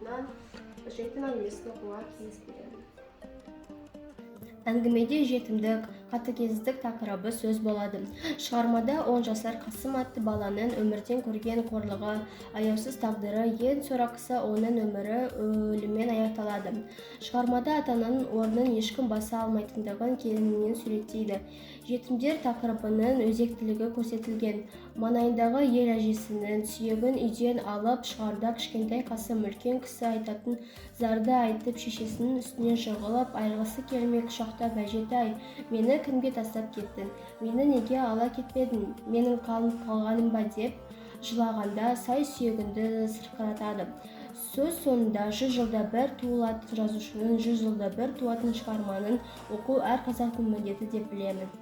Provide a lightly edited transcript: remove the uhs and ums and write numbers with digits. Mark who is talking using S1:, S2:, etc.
S1: атынан Жетім әңгімесін оқуға кеңес беремін.
S2: Әңгімеде жетімдік, қатыгездік тақырыбы сөз болады. Шығармада 10 жасар Қасым атты баланың өмірден көрген қорлығы, аяусыз тағдыры, ең сорақысы, оның өмірі өліммен аяқталады. Шығармада ата-ананың орнын ешкім баса алмайтындығын кеңінен суреттейді. Жетімдер тақырыбының өзектілігі көрсетілген. Маңайындағы ел әжесінің сүйегін үйден алып шығарда кішкентай Қасым үлкен кісі айтатын зарды айтып, шешесінің үстіне жығылып, айырылғысы келмей құшақтап: «Әжетай, мені кімге тастап кеттің? Мені неге ала кетпедің? Менің қалғаным ба?» – деп жылағанда сай сүйегіңді сырқыратады. Сөз соңында 100 жылда бір туылатын жазушының, 100 жылда бір туатын шығарманың оқу әр қазақтың міндеті деп білемін.